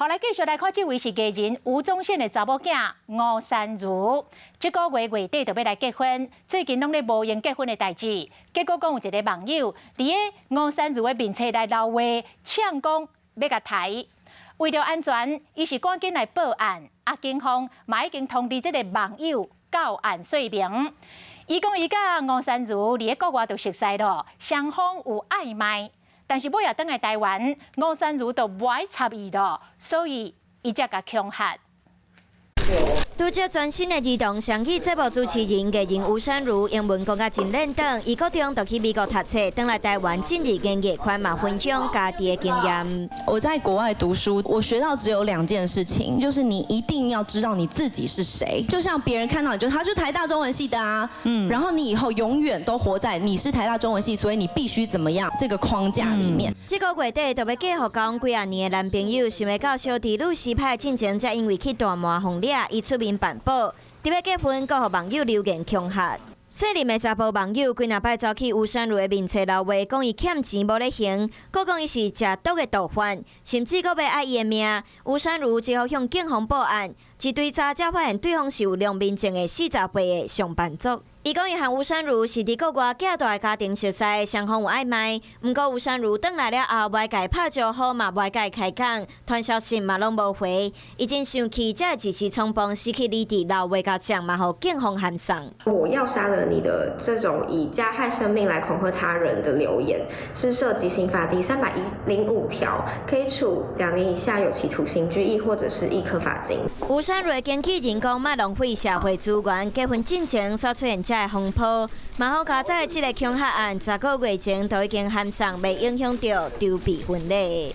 好，來繼續來看，這位是藝人吳宗憲的查某囝吳姍儒，這個月月底就欲來結婚，最近攏咧無閒結婚的代誌，結果講有一个網友佇个吳姍儒的面冊來留話，嗆講欲共刣。為著安全，伊是趕緊來報案，啊，警方嘛已經通知這个網友到案說明。伊講伊佮吳姍儒佇个國外就熟似咯，雙方有曖昧。但是尾仔轉來台灣，吳姍儒就無愛插伊咯，所以伊才共恐嚇。拄則全新的兒童雙語節目主持人藝人吳姍儒，英文講甲真輪轉，伊高中就去美國讀冊，轉來台灣進入演藝圈嘛，分享家己的經驗。我在國外讀書，我學到只有兩件事情，就是你一定要知道你自己是誰，就像別人看到你就他就台大中文系的啊，然後你以後永遠都活在你是台大中文系，所以你必須怎麼樣這個框架裡面。這個月底就欲嫁予交往幾仔年的男朋友，想袂到小弟律師派進前，才因為去大麻予掠，伊出面辦保，佇欲結婚，閣予網友留言恐嚇。姓林的查埔網友幾若擺走去吳姍儒的面冊留話，講伊欠錢無咧還，閣講伊是食毒的毒販，甚至閣欲愛伊的命。吳姍儒只好向警方報案，一追查才發現對方是有良民證的40歲的上班族。伊講伊和吳姍儒是佇國外寄大的家庭熟似，雙方有曖昧。毋過吳姍儒轉來了後，無愛共伊拍招呼，嘛無愛共伊開講，傳消息嘛攏無回。伊真生氣，才會一時衝動失去理智，留話共嗆，嘛予警方函送。我要殺了你的這種以加害生命來恐嚇他人的留言，是涉及刑法第305條，可以處2年以下有期徒刑、拘役或者是易科罰金。吳姍儒的經紀人講，莫浪費社會資源，結婚進前煞出現這个風波，嘛好佳哉，這个恐嚇案10個月前就已經函送，袂影響著籌備婚禮。